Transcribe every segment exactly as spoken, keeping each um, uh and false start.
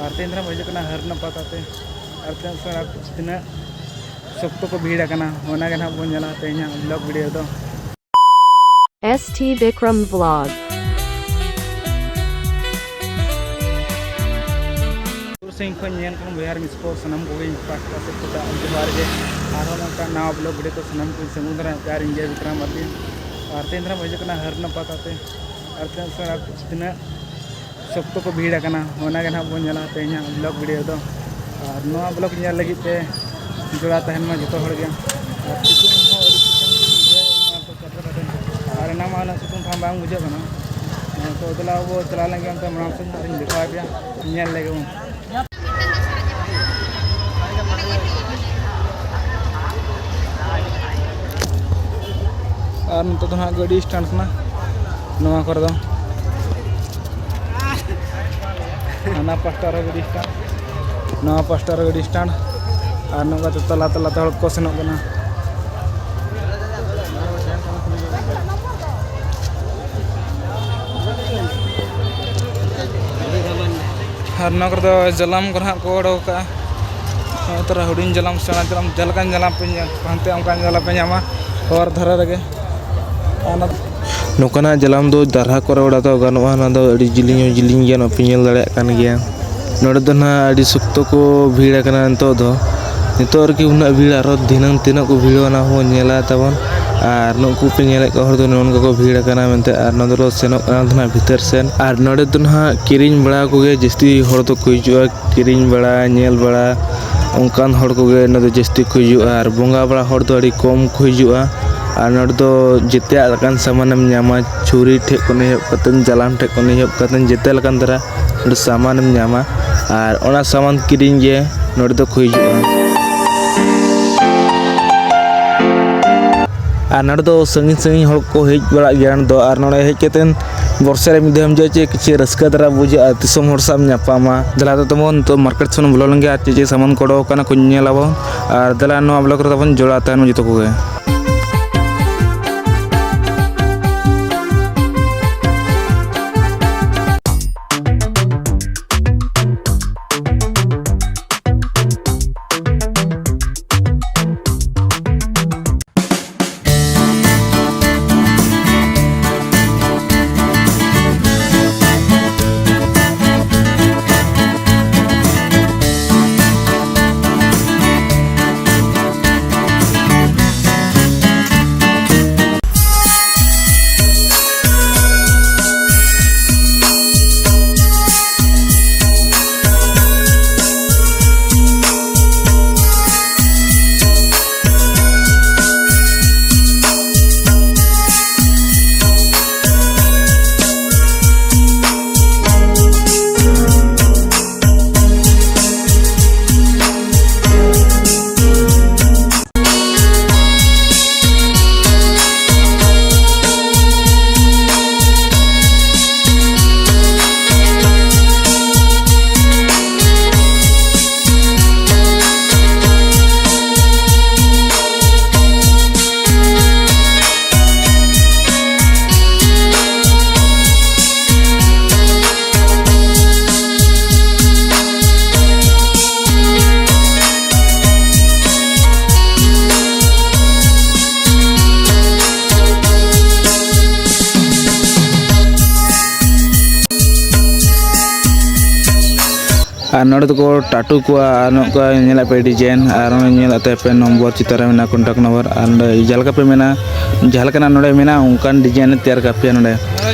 ᱟᱨ ᱛᱮᱦᱮᱧ ᱫᱚ ᱱᱟᱦᱟᱜ ᱵᱚᱱ ᱦᱤᱡᱩᱜ ᱠᱟᱱᱟ ᱦᱟᱹᱨᱱᱟ ᱯᱟᱛᱟ ᱛᱮ᱾ ᱟᱨ ᱛᱤᱱᱟᱹᱜ ᱥᱚᱲᱟ, ᱛᱤᱱᱟᱹᱜ ᱥᱚᱠᱛᱚ ᱠᱚ ᱵᱷᱤᱲ ᱟᱠᱟᱱᱟ, ᱚᱱᱟ ᱜᱮ ᱱᱟᱦᱟᱜ ᱵᱚᱱ ᱧᱮᱞᱟ ᱛᱮᱦᱮᱧᱟᱜ vlog video ᱨᱮᱫᱚ᱾ S T Bikram Vlog. ᱥᱩᱨ ᱥᱟᱺᱜᱤᱧ ᱠᱷᱚᱱ ᱧᱮᱞ ᱠᱟᱱ ᱵᱚᱭᱦᱟ ᱟᱨ ᱢᱤᱥ ᱠᱚ ᱥᱟᱱᱟᱢ ᱠᱚᱜᱮ ᱤᱧ ᱯᱟᱦᱴᱟ ᱥᱮᱫ ᱠᱷᱚᱱ ᱡᱚᱦᱟᱨ ᱜᱮ᱾ ᱟᱨᱦᱚᱸ ᱱᱚᱝᱠᱟ ᱱᱟᱣᱟ vlog video ᱛᱮ ᱥᱟᱱᱟᱢ ᱠᱚᱧ ᱥᱟᱹᱜᱩᱱ ᱫᱟᱨᱟᱢ ᱯᱮᱭᱟ ᱟᱨ ᱤᱧ ᱜᱮ ᱵᱤᱠᱨᱚᱢ ᱢᱟᱨᱰᱤ᱾ ᱟᱨ ᱛᱮᱦᱮᱧ ᱫᱚ ᱱᱟᱦᱟᱜ ᱵᱚᱱ ᱦᱤᱡᱩᱜ ᱠᱟᱱᱟ ᱦᱟᱹᱨᱱᱟ ᱯᱟᱛᱟ ᱛᱮ᱾ ᱟᱨ ᱛᱤᱱᱟᱹᱜ ᱥᱚᱲᱟ, ᱛᱤᱱᱟᱹᱜ ᱥᱚᱠᱛᱚ ᱠᱚ ᱵᱷᱤᱲ ᱟᱠᱟᱱᱟ, ᱚᱱᱟ ᱜᱮ ᱱᱟᱦᱟᱜ ᱵᱚᱱ ᱧᱮᱞᱟ ᱛᱮᱦᱮᱧᱟᱜ vlog video ᱨᱮᱫᱚ᱾ ᱟᱨ ᱱᱚᱣᱟ vlog ᱧᱮᱞ ᱞᱟᱹᱜᱤᱫ ᱛᱮ ᱡᱚᱲᱟᱣ ᱛᱟᱦᱮᱱ ᱢᱟ ᱡᱚᱛᱚ ᱦᱚᱲ ᱜᱮ᱾ ᱟᱨ ᱥᱤᱛᱩᱝ ᱦᱚᱸ ᱟᱹᱰᱤ ᱥᱤᱛᱩᱝ ᱜᱮ ᱵᱩᱡᱷᱟᱹᱣᱮᱫ ᱠᱟᱱᱟ ᱱᱚᱣᱟ ᱠᱚ ᱪᱟᱛᱨᱟ ᱴᱟᱺᱰᱤ᱾ ᱟᱨ ᱮᱱᱟᱝ ᱢᱟ ᱩᱱᱟᱹᱜ ᱥᱤᱛᱩᱝ ᱛᱟᱦᱮᱸ ᱵᱟᱝ ᱵᱩᱡᱷᱟᱹᱜ ᱠᱟᱱᱟ᱾ ᱛᱚ ᱫᱮᱞᱟ ᱵᱚ ᱪᱟᱞᱟᱣ ᱞᱮᱱ ᱜᱮ ᱚᱱᱛᱮ ᱢᱟᱲᱟᱝ ᱥᱮᱫ ᱟᱨᱤᱧ ᱫᱮᱠᱷᱟᱣ ᱟᱯᱮᱭᱟ, ᱧᱮᱞ ᱞᱮᱜᱮ ᱵᱚᱱ᱾ ᱟᱨ ᱱᱤᱛᱚᱜ ᱫᱚ ᱱᱟᱦᱟᱜ ᱜᱟᱹᱰᱤ stand ᱠᱟᱱᱟ ᱱᱚᱣᱟ ᱠᱚᱨᱮ ᱫᱚ᱾ ᱦᱟᱱᱟ ᱯᱟᱥᱴᱟ ᱨᱮ ᱜᱟᱹᱰᱤ stand, ᱱᱚᱣᱟ ᱯᱟᱥᱴᱟ ᱨᱮ ᱜᱟᱹᱰᱤ stand, ᱟᱨ ᱱᱚᱝᱠᱟ ᱛᱮ ᱛᱟᱞᱟ ᱛᱟᱞᱟ ᱛᱮ ᱦᱚᱲ ᱠᱚ ᱥᱮᱱᱚᱜ ᱠᱟᱱᱟ᱾ ᱟᱨ ᱱᱚᱣᱟ ᱠᱚᱨᱮ ᱫᱚ ᱡᱟᱞᱟᱢ ᱠᱚ ᱱᱟᱦᱟᱜ ᱠᱚ ᱚᱰᱚᱠ ᱠᱟᱜᱼᱟ᱾ ᱱᱚᱜᱼᱚᱭ ᱛᱚᱨᱟ ᱦᱩᱰᱤᱧ ᱡᱟᱞᱟᱢ, ᱥᱮᱬᱟ ᱡᱟᱞᱟᱢ, ᱡᱟᱦᱟᱸ ᱞᱮᱠᱟᱱ ᱡᱟᱞᱟᱢ ᱯᱮ ᱧᱮᱞ ᱯᱟᱱᱛᱮᱭᱟ, ᱚᱱᱠᱟᱱ ᱡᱟᱞᱟᱢ ᱯᱮ ᱧᱟᱢᱟ ᱦᱚᱨ ᱫᱷᱟᱨᱮ ᱨᱮᱜᱮ᱾ ᱟᱨ ᱚᱱᱟ ᱱᱚᱝᱠᱟᱱᱟᱜ ᱡᱟᱞᱟᱢ ᱫᱚ ᱫᱟᱨᱦᱟ ᱠᱚᱨᱮ ᱚᱰᱟᱣ ᱫᱚ ᱜᱟᱱᱚᱜᱼᱟ᱾ ᱚᱱᱟ ᱫᱚ ᱟᱹᱰᱤ ᱡᱤᱞᱤᱧ ᱦᱚᱸ ᱡᱤᱞᱤᱧ ᱜᱮᱭᱟ, ᱱᱚᱣᱟ ᱯᱮ ᱧᱮᱞ ᱫᱟᱲᱮᱭᱟᱜ ᱠᱟᱱ ᱜᱮᱭᱟ᱾ ᱱᱚᱰᱮ ᱫᱚ ᱱᱟᱦᱟᱜ ᱟᱹᱰᱤ ᱥᱚᱠᱛᱚ ᱠᱚ ᱵᱷᱤᱲ ᱟᱠᱟᱱᱟ ᱱᱤᱛᱚᱜ ᱫᱚ᱾ ᱱᱤᱛᱚᱜ ᱨᱮᱜᱮ ᱩᱱᱟᱹᱜ ᱵᱷᱤᱲ, ᱟᱨᱦᱚᱸ ᱫᱷᱤᱱᱟᱹᱝ ᱛᱤᱱᱟᱹᱜ ᱠᱚ ᱵᱷᱤᱲᱚᱜᱼᱟ, ᱚᱱᱟ ᱦᱚᱸ ᱧᱮᱞᱟ ᱛᱟᱵᱚᱱ᱾ ᱟᱨ ᱱᱩᱠᱩ ᱯᱮ ᱧᱮᱞᱮᱫ ᱠᱚ ᱦᱚᱲ ᱫᱚ ᱱᱚᱜᱼᱚ ᱱᱚᱝᱠᱟ ᱠᱚ ᱵᱷᱤᱲ ᱟᱠᱟᱱᱟ ᱢᱮᱱᱛᱮ᱾ ᱟᱨ ᱱᱚᱰᱮ ᱫᱚ ᱥᱮᱱᱚᱜ ᱠᱟᱱᱟ ᱱᱟᱦᱟᱜ ᱵᱷᱤᱛᱟᱹᱨ ᱥᱮᱱ᱾ ᱟᱨ ᱱᱚᱰᱮ ᱫᱚ ᱱᱟᱦᱟᱜ ᱠᱤᱨᱤᱧ ᱵᱟᱲᱟ ᱠᱚᱜᱮ ᱡᱟᱹᱥᱛᱤ ᱦᱚᱲ ᱫᱚᱠᱚ ᱦᱤᱡᱩᱜᱼᱟ᱾ ᱠᱤᱨᱤᱧ ᱵᱟᱲᱟ, ᱧᱮᱞ ᱵᱟᱲᱟ, ᱚᱱᱠᱟᱱ ᱦᱚᱲ ᱠᱚᱜᱮ ᱱᱚᱰᱮ ᱡᱟᱹᱥᱛᱤ ᱠᱚ ᱦᱤᱡᱩᱜᱼᱟ᱾ ᱟᱨ ᱵᱚᱸᱜᱟ ᱵᱟᱲᱟ ᱦᱚᱲ ᱫᱚ ᱟᱹᱰᱤ ᱠᱚᱢ ᱠᱚ ᱦᱤᱡᱩᱜᱼᱟ᱾ ᱟᱨ ᱱᱚᱰᱮ ᱫᱚ ᱡᱮᱛᱮᱭᱟᱜ ᱞᱮᱠᱟᱱ ᱥᱟᱢᱟᱱᱮᱢ ᱧᱟᱢᱟ, ᱪᱷᱩᱨᱤ ᱴᱷᱮᱡ ᱠᱷᱚᱱ ᱮᱦᱚᱵ ᱠᱟᱛᱮᱫ, ᱡᱟᱞᱟᱢ ᱴᱷᱮᱡ ᱠᱷᱚᱱ ᱮᱦᱚᱵ ᱠᱟᱛᱮᱫ, ᱡᱮᱛᱮ ᱞᱮᱠᱟᱱ ᱫᱷᱟᱨᱟ ᱱᱚᱰᱮ ᱥᱟᱢᱟᱱᱮᱢ ᱧᱟᱢᱟ᱾ ᱟᱨ ᱚᱱᱟ ᱥᱟᱢᱟᱱ ᱠᱤᱨᱤᱧ ᱜᱮ ᱱᱚᱰᱮ ᱫᱚᱠᱚ ᱦᱤᱡᱩᱜᱼᱟ᱾ ᱟᱨ ᱱᱚᱰᱮ ᱫᱚ ᱥᱟᱺᱜᱤᱧ ᱥᱟᱺᱜᱤᱧ ᱦᱚᱲ ᱠᱚ ᱦᱮᱡ ᱵᱟᱲᱟᱜ ᱜᱮᱭᱟ ᱱᱚᱰᱮ ᱫᱚ᱾ ᱟᱨ ᱱᱚᱰᱮ ᱦᱮᱡ ᱠᱟᱛᱮᱫ ᱵᱚᱨᱥᱟ ᱨᱮ ᱢᱤᱫ ᱫᱷᱟᱣ ᱮᱢ ᱦᱤᱡᱩᱜᱼᱟ, ᱪᱮᱫ ᱠᱤᱪᱷᱩ ᱨᱟᱹᱥᱠᱟᱹ ᱫᱷᱟᱨᱟ ᱵᱩᱡᱷᱟᱹᱜᱼᱟ, ᱫᱤᱥᱚᱢ ᱦᱚᱲ ᱥᱟᱶ ᱮᱢ ᱧᱟᱯᱟᱢᱟ᱾ ᱫᱮᱞᱟ ᱫᱚ ᱛᱟᱵᱚᱱ ᱱᱤᱛᱚᱜ market ᱥᱮᱫ ᱵᱚᱱ ᱵᱚᱞᱚ ᱞᱮᱱ ᱜᱮ ᱟᱨ ᱪᱮᱫ ᱪᱮᱫ ᱥᱟᱢᱟᱱ ᱠᱚ ᱚᱰᱚᱠ ᱟᱠᱟᱱᱟ ᱠᱚ ᱧᱮᱞ ᱟᱵᱚᱱ᱾ ᱟᱨ ᱫᱮᱞᱟ ᱱᱚᱣᱟ vlog ᱨᱮ ᱛᱟᱵᱚᱱ ᱡᱚᱲᱟᱣ ᱛᱟᱦᱮᱱ ᱢᱟ ᱡᱚᱛᱚ ᱠᱚᱜᱮ᱾ ᱟᱨ ᱱᱚᱰᱮ ᱫᱚᱠᱚ ᱴᱟᱴᱩ ᱠᱚᱣᱟ᱾ ᱟᱨ ᱱᱚᱝᱠᱟ ᱧᱮᱞᱮᱫ ᱯᱮ ᱰᱤᱡᱟᱭᱤᱱ, ᱟᱨ ᱱᱚᱜᱼᱚᱭ ᱧᱮᱞᱮᱫ ᱛᱟᱯᱮ ᱱᱚᱢᱵᱚᱨ ᱪᱤᱛᱟᱹᱨ ᱨᱮ ᱢᱮᱱᱟᱜᱼᱟ, ᱠᱚᱱᱴᱟᱠᱴ ᱱᱚᱢᱵᱚᱨ᱾ ᱟᱨ ᱱᱚᱰᱮ ᱡᱟᱦᱟᱸ ᱞᱮᱠᱟ ᱯᱮ ᱢᱮᱱᱟ, ᱚᱱᱠᱟᱱ ᱰᱤᱡᱟᱭᱤᱱ ᱛᱮᱭᱟᱨ ᱠᱟᱜ ᱯᱮᱭᱟ ᱱᱚᱰᱮ᱾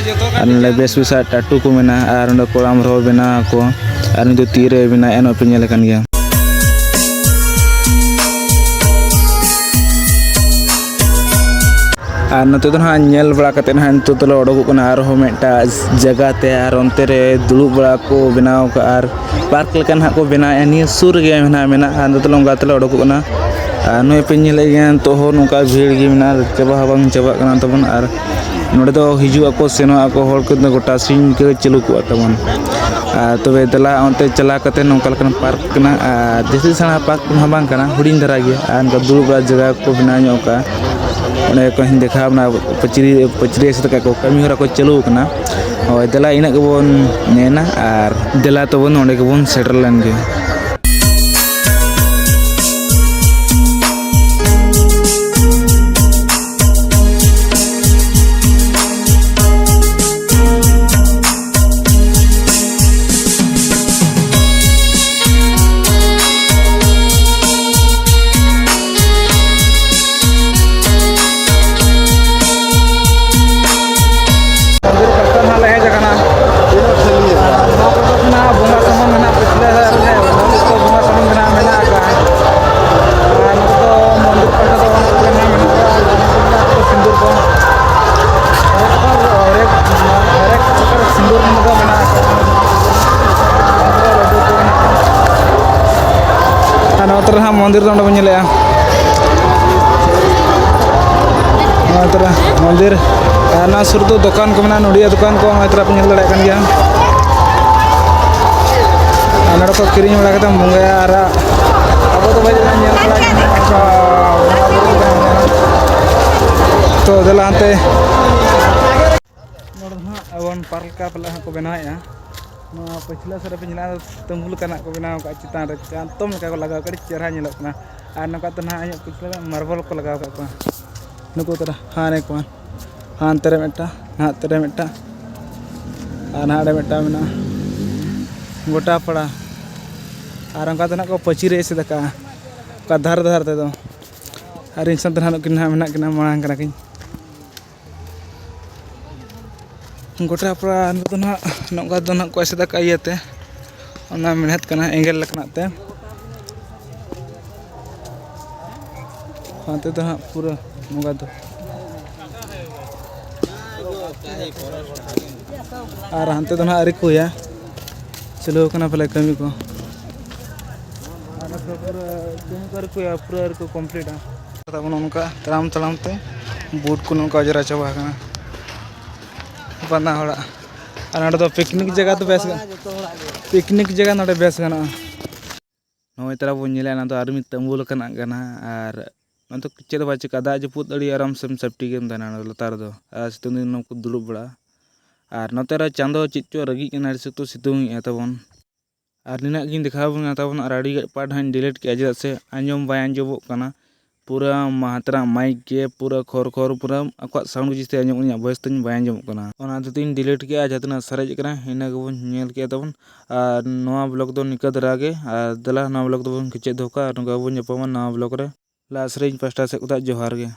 ᱟᱨ ᱱᱚᱰᱮ ᱵᱮᱥ ᱵᱮᱥᱟᱜ ᱴᱟᱴᱩ ᱠᱚ ᱢᱮᱱᱟᱜᱼᱟ, ᱟᱨ ᱱᱚᱰᱮ ᱠᱚᱲᱟᱢ ᱨᱮᱦᱚᱸ ᱵᱮᱱᱟᱣ ᱟᱠᱚ, ᱟᱨ ᱱᱩᱭ ᱫᱚ ᱛᱤ ᱨᱮ ᱵᱮᱱᱟᱣᱮᱫᱼᱟ, ᱱᱚᱜᱼᱚᱭ ᱯᱮ ᱧᱮᱞᱮ ᱠᱟᱱ ᱜᱮᱭᱟ᱾ ᱟᱨ ᱱᱚᱛᱮ ᱫᱚ ᱱᱟᱦᱟᱜ ᱧᱮᱞ ᱵᱟᱲᱟ ᱠᱟᱛᱮᱫ ᱱᱟᱦᱟᱜ ᱱᱤᱛᱚᱜ ᱫᱚᱞᱮ ᱚᱰᱚᱠᱚᱜ ᱠᱟᱱᱟ ᱟᱨᱦᱚᱸ ᱢᱤᱫᱴᱟᱜ ᱡᱟᱭᱜᱟ ᱛᱮ, ᱟᱨ ᱚᱱᱛᱮ ᱨᱮ ᱫᱩᱲᱩᱵ ᱵᱟᱲᱟ ᱠᱚ ᱵᱮᱱᱟᱣ ᱠᱟᱜᱼᱟ, ᱟᱨ ᱯᱟᱨᱠ ᱞᱮᱠᱟ ᱱᱟᱦᱟᱜ ᱠᱚ ᱵᱮᱱᱟᱣᱮᱫᱼᱟ᱾ ᱱᱤᱭᱟᱹ ᱥᱩᱨ ᱨᱮᱜᱮ ᱱᱟᱦᱟᱜ ᱢᱮᱱᱟᱜᱼᱟ᱾ ᱟᱨ ᱱᱚᱛᱮ ᱫᱚᱞᱮ ᱚᱱᱠᱟ ᱛᱮᱞᱮ ᱚᱰᱚᱠᱚᱜ ᱠᱟᱱᱟ᱾ ᱟᱨ ᱱᱚᱜᱼᱚᱭ ᱯᱮ ᱧᱮᱞᱮᱫ ᱜᱮᱭᱟ, ᱱᱤᱛᱚᱜ ᱦᱚᱸ ᱱᱚᱝᱠᱟ ᱵᱷᱤᱲ ᱜᱮ ᱢᱮᱱᱟᱜᱼᱟ, ᱪᱟᱵᱟ ᱦᱚᱸ ᱵᱟᱝ ᱪᱟᱵᱟᱜ ᱠᱟᱱᱟ ᱛᱟᱵᱚᱱ᱾ ᱟᱨ ᱱᱚᱰᱮ ᱫᱚ ᱦᱤᱡᱩᱜ ᱟᱠᱚ ᱥᱮᱱᱚᱜ ᱟᱠᱚ ᱦᱚᱲ ᱠᱚᱫᱚ ᱜᱚᱴᱟ ᱥᱤᱧ ᱜᱮ ᱪᱟᱹᱞᱩ ᱠᱚᱜᱼᱟ ᱛᱟᱵᱚᱱ᱾ ᱟᱨ ᱛᱚᱵᱮ ᱫᱮᱞᱟ ᱚᱱᱛᱮ ᱪᱟᱞᱟᱣ ᱠᱟᱛᱮ ᱱᱚᱝᱠᱟ ᱞᱮᱠᱟᱱ ᱯᱟᱨᱠ ᱠᱟᱱᱟ, ᱟᱨ ᱡᱟᱹᱥᱛᱤ ᱥᱮᱬᱟ ᱯᱟᱨᱠ ᱦᱚᱸ ᱵᱟᱝ ᱠᱟᱱᱟ, ᱦᱩᱰᱤᱧ ᱫᱷᱟᱨᱟ ᱜᱮᱭᱟ᱾ ᱟᱨ ᱱᱚᱝᱠᱟ ᱫᱩᱲᱩᱵ ᱵᱟᱲᱟ ᱡᱟᱭᱜᱟ ᱠᱚ ᱵᱮᱱᱟᱣ ᱧᱚᱜ ᱠᱟᱜᱼᱟ᱾ ᱚᱸᱰᱮ ᱠᱚᱧ ᱫᱮᱠᱷᱟᱣ ᱵᱚᱱᱟ, ᱯᱟᱹᱪᱨᱤ, ᱯᱟᱹᱪᱨᱤ ᱮᱥᱮᱫ ᱠᱟᱜ ᱠᱚ, ᱠᱟᱹᱢᱤ ᱦᱚᱨᱟ ᱠᱚ ᱪᱟᱹᱞᱩ ᱟᱠᱟᱱᱟ᱾ ᱦᱳᱭ, ᱫᱮᱞᱟ ᱤᱱᱟᱹᱜ ᱜᱮᱵᱚᱱ ᱢᱮᱱᱟ ᱟᱨ ᱫᱮᱞᱟ ᱛᱟᱵᱚᱱ ᱚᱸᱰᱮ ᱜᱮᱵᱚᱱ ᱥᱮᱴᱮᱨ ᱞᱮᱱ ᱜᱮ᱾ ᱢᱚᱱᱫᱤᱨ ᱯᱟᱥᱴᱟ ᱱᱟᱦᱟᱜ ᱞᱮ ᱦᱮᱡ ᱟᱠᱟᱱᱟ᱾ ᱱᱚᱣᱟ ᱠᱚᱫᱚ ᱱᱟᱦᱟᱜ ᱵᱚᱸᱜᱟ ᱥᱟᱢᱟᱱ ᱢᱮᱱᱟᱜᱼᱟ, ᱯᱤᱪᱷᱞᱟᱹ ᱥᱮᱫ ᱨᱮ ᱵᱚᱸᱜᱟ ᱥᱟᱢᱟᱱ ᱢᱮᱱᱟᱜ, ᱢᱮᱱᱟᱜ ᱟᱠᱟᱫᱼᱟ᱾ ᱟᱨ ᱱᱚᱛᱮ ᱫᱚ ᱢᱚᱱᱫᱤᱨ ᱯᱟᱥᱴᱟ ᱫᱚ ᱚᱱᱟ ᱠᱚᱜᱮ ᱱᱟᱦᱟᱜ ᱢᱮᱱᱟᱜ ᱟᱠᱟᱫᱼᱟ, ᱥᱤᱸᱫᱩᱨ ᱠᱚ᱾ ᱦᱚᱨᱮᱠ, ᱦᱚᱨᱮᱠ ᱯᱨᱚᱠᱟᱨ ᱥᱤᱸᱫᱩᱨ ᱱᱚᱰᱮ ᱫᱚ ᱢᱮᱱᱟᱜ ᱟᱠᱟᱫᱼᱟ᱾ ᱟᱨ ᱱᱚᱛᱮ ᱨᱮ ᱦᱟᱸᱜ ᱢᱚᱱᱫᱤᱨ ᱫᱚ ᱚᱸᱰᱮ ᱵᱚᱱ ᱧᱮᱞᱮᱜᱼᱟ᱾ ᱱᱚᱜᱼᱚᱭ ᱛᱚᱨᱟ ᱢᱚᱱᱫᱤᱨ, ᱟᱨ ᱚᱱᱟ ᱥᱩᱨ ᱫᱚ ᱫᱚᱠᱟᱱ ᱠᱚ ᱢᱮᱱᱟᱜᱼᱟ, ᱱᱚᱰᱤᱭᱟ ᱫᱚᱠᱟᱱ ᱠᱚ, ᱱᱚᱜᱼᱚᱭ ᱛᱚᱨᱟ ᱯᱮ ᱧᱮᱞ ᱫᱟᱲᱮᱭᱟᱜ ᱠᱟᱱ ᱜᱮᱭᱟ᱾ ᱟᱨ ᱱᱚᱰᱮ ᱠᱷᱚᱱ ᱠᱤᱨᱤᱧ ᱵᱟᱲᱟ ᱠᱟᱛᱮᱢ ᱵᱚᱸᱜᱟᱭᱟ᱾ ᱟᱨ ᱟᱵᱚ ᱫᱚ ᱵᱷᱟᱹᱭ ᱧᱮᱞ ᱵᱟᱲᱟ ᱠᱟᱛᱮ ᱛᱚ ᱫᱮᱞᱟ ᱦᱟᱱᱛᱮ ᱱᱚᱰᱮ ᱫᱚ ᱦᱟᱸᱜ ᱟᱵᱚᱱ ᱯᱟᱨᱠ ᱞᱮᱠᱟ ᱯᱟᱞᱮ ᱦᱟᱸᱜ ᱠᱚ ᱵᱮᱱᱟᱣᱮᱫᱼᱟ᱾ ᱱᱚᱣᱟ ᱯᱟᱹᱪᱷᱞᱟᱹ ᱥᱮᱫ ᱨᱮ ᱯᱮ ᱧᱮᱞᱟ, ᱛᱟᱹᱢᱵᱩ ᱞᱮᱠᱟᱱᱟᱜ ᱠᱚ ᱵᱮᱱᱟᱣ ᱟᱠᱟᱫᱼᱟ ᱪᱮᱛᱟᱱ ᱨᱮ, ᱪᱟᱛᱚᱢ ᱞᱮᱠᱟ ᱠᱚ ᱞᱟᱜᱟᱣ ᱠᱟᱜᱼᱟ, ᱟᱹᱰᱤ ᱪᱮᱦᱨᱟ ᱧᱮᱞᱚᱜ ᱠᱟᱱᱟ᱾ ᱟᱨ ᱱᱚᱝᱠᱟ ᱛᱮ ᱱᱟᱦᱟᱜ ᱤᱧᱟᱹᱜ ᱯᱟᱹᱪᱷᱞᱟᱹ ᱨᱮ ᱢᱟᱨᱵᱚᱞ ᱠᱚ ᱞᱟᱜᱟᱣ ᱟᱠᱟᱫ ᱠᱚᱣᱟ᱾ ᱱᱩᱠᱩ ᱛᱚᱨᱟ ᱦᱟᱱᱮ ᱠᱚ, ᱦᱟᱱᱛᱮ ᱨᱮ ᱢᱤᱫᱴᱟᱝ, ᱱᱟᱦᱟᱜ ᱛᱮ ᱨᱮ ᱢᱤᱫᱴᱟᱝ, ᱟᱨ ᱱᱟᱦᱟᱜ ᱨᱮ ᱢᱤᱫᱴᱟᱝ ᱢᱮᱱᱟᱜᱼᱟ᱾ ᱜᱚᱴᱟᱯᱟᱲᱟ, ᱟᱨ ᱚᱱᱠᱟ ᱫᱚ ᱱᱟᱦᱟᱜ ᱠᱚ ᱯᱟᱹᱪᱤᱨ ᱨᱮ ᱮᱥᱮᱫ ᱟᱠᱟᱜᱼᱟ, ᱚᱠᱟ ᱫᱷᱟᱨᱮ ᱫᱷᱟᱨᱮ ᱛᱮᱫᱚ᱾ ᱟᱨ ᱤᱧ ᱥᱟᱶᱛᱮ ᱱᱟᱦᱟᱜ ᱱᱩᱠᱤᱱ ᱱᱟᱦᱟᱜ ᱢᱮᱱᱟᱜ ᱠᱤᱱᱟ, ᱢᱟᱲᱟᱝ ᱠᱟᱱᱟ ᱠᱤᱱ᱾ ᱜᱚᱴᱟ ᱯᱟᱲᱟ ᱱᱤᱛᱚᱜ ᱫᱚ ᱱᱟᱦᱟᱜ ᱱᱚᱝᱠᱟ ᱫᱚ ᱱᱟᱦᱟᱜ ᱠᱚ ᱮᱥᱮᱫ ᱟᱠᱟᱫ ᱤᱭᱟᱹᱛᱮ, ᱚᱱᱟ ᱢᱮᱬᱦᱮᱫ ᱠᱟᱱᱟ, ᱮᱸᱜᱮᱞ ᱞᱮᱠᱟᱱᱟᱜ ᱛᱮ᱾ ᱦᱟᱱᱛᱮ ᱫᱚ ᱱᱟᱦᱟᱜ ᱯᱩᱨᱟᱹ ᱱᱚᱝᱠᱟ ᱫᱚ, ᱟᱨ ᱦᱟᱱᱛᱮ ᱫᱚ ᱱᱟᱦᱟᱜ ᱟᱹᱣᱨᱤ ᱠᱚ ᱦᱩᱭᱟ, ᱪᱟᱹᱞᱩ ᱟᱠᱟᱱᱟ ᱯᱟᱞᱮ ᱠᱟᱹᱢᱤ ᱠᱚ᱾ ᱟᱨ ᱱᱚᱛᱮ ᱯᱩᱨᱟᱹ ᱠᱟᱹᱢᱤ ᱠᱚ ᱟᱹᱣᱨᱤ ᱠᱚ ᱦᱩᱭᱟ, ᱯᱩᱨᱟᱹ ᱟᱹᱣᱨᱤ ᱠᱚ ᱠᱚᱢᱯᱞᱤᱴᱟ᱾ ᱛᱟᱵᱚᱱ ᱱᱚᱝᱠᱟ ᱛᱟᱲᱟᱢ ᱛᱟᱲᱟᱢ ᱛᱮ ᱵᱩᱴ ᱠᱚ ᱱᱚᱝᱠᱟ ᱚᱡᱽᱨᱟ ᱪᱟᱵᱟ ᱟᱠᱟᱱᱟ ᱵᱟᱱᱟ ᱦᱚᱲᱟᱜ᱾ ᱟᱨ ᱱᱚᱰᱮ ᱫᱚ ᱯᱤᱠᱱᱤᱠ ᱡᱟᱭᱜᱟ ᱫᱚ ᱵᱮᱥ ᱜᱟ-, ᱯᱤᱠᱱᱤᱠ ᱡᱟᱭᱜᱟ ᱱᱚᱰᱮ ᱵᱮᱥ ᱜᱟᱱᱚᱜᱼᱟ᱾ ᱱᱚᱜᱼᱚᱭ ᱛᱟᱨᱟ ᱵᱚᱱ ᱧᱮᱞᱮᱫᱼᱟ, ᱚᱱᱟ ᱫᱚ ᱟᱨ ᱢᱤᱫ ᱛᱟᱹᱢᱵᱩ ᱞᱮᱠᱟᱱᱟᱜ ᱠᱟᱱᱟ᱾ ᱟᱨ ᱚᱱᱟ ᱫᱚ ᱪᱮᱫ ᱦᱚᱸ ᱵᱟᱭ ᱪᱤᱠᱟᱹᱜᱼᱟ, ᱫᱟᱜ ᱡᱟᱹᱯᱩᱫ ᱟᱹᱰᱤ ᱟᱨᱟᱢ ᱥᱮᱢ ᱥᱮᱯᱴᱤ ᱜᱮᱢ ᱛᱟᱦᱮᱱᱟ ᱚᱱᱟ ᱞᱟᱛᱟᱨ ᱨᱮᱫᱚ᱾ ᱟᱨ ᱥᱤᱛᱩᱝ ᱫᱤᱱ ᱠᱚ ᱫᱩᱲᱩᱵ ᱵᱟᱲᱟᱜᱼᱟ᱾ ᱟᱨ ᱱᱚᱛᱮ ᱨᱮ ᱪᱟᱸᱫᱚ ᱪᱮᱫ ᱪᱚ ᱨᱟᱹᱜᱤᱜ ᱠᱟᱱᱟ, ᱟᱹᱰᱤ ᱥᱚᱠᱛᱚ ᱥᱤᱛᱩᱝ ᱮᱫᱼᱟ ᱛᱟᱵᱚᱱ᱾ ᱟᱨ ᱱᱤᱱᱟᱹᱜ ᱜᱤᱧ ᱫᱮᱠᱷᱟᱣ ᱟᱵᱚᱱ ᱠᱟᱱᱟ ᱛᱟᱵᱚᱱ, ᱟᱨ ᱟᱹᱰᱤ part ᱦᱟᱸᱜ ᱤᱧ delete ᱠᱮᱜᱼᱟ, ᱪᱮᱫᱟᱜ ᱥᱮ ᱟᱸᱡᱚᱢ ᱵᱟᱭ ᱟᱸᱡᱚᱢᱚᱜ ᱠᱟᱱᱟ᱾ ᱯᱩᱨᱟᱹ ᱢᱟᱛᱨᱟ mic ᱜᱮ ᱯᱩᱨᱟᱹ ᱠᱷᱚᱨ ᱠᱷᱚᱨ, ᱯᱩᱨᱟᱹ ᱟᱠᱚᱣᱟᱜ sound ᱜᱮ ᱡᱟᱹᱥᱛᱤ ᱟᱸᱡᱚᱢᱚᱜ ᱠᱟᱱᱟ, ᱤᱧᱟᱹᱜ voice ᱛᱤᱧ ᱵᱟᱭ ᱟᱸᱡᱚᱢᱚᱜ ᱠᱟᱱᱟ᱾ ᱚᱱᱟ ᱦᱚᱛᱮᱡ ᱛᱤᱧ delete ᱠᱮᱜᱼᱟ, ᱡᱟᱦᱟᱸ ᱛᱤᱱᱟᱹᱜ ᱥᱟᱨᱮᱡ ᱠᱟᱱᱟ ᱤᱱᱟᱹ ᱜᱮᱵᱚᱱ ᱧᱮᱞ ᱠᱮᱜᱼᱟ ᱛᱟᱵᱚᱱ᱾ ᱟᱨ ᱱᱚᱣᱟ vlog ᱫᱚ ᱱᱤᱝᱠᱟᱹ ᱫᱷᱟᱨᱟ ᱜᱮ, ᱟᱨ ᱫᱮᱞᱟ ᱱᱚᱣᱟ vlog ᱫᱚᱵᱚᱱ ᱠᱮᱪᱮᱫ ᱫᱚᱦᱚ ᱠᱟᱜᱼᱟ, ᱟᱨ ᱱᱚᱝᱠᱟ ᱵᱚᱱ ᱧᱟᱯᱟᱢᱟ ᱱᱟᱣᱟ vlog ᱨᱮ᱾ ᱞᱟᱥ ᱨᱮ ᱤᱧ ᱯᱟᱥᱴᱟ ᱥᱮᱫ ᱠᱷᱚᱱᱟᱜ ᱡᱚᱦᱟᱨ ᱜᱮ᱾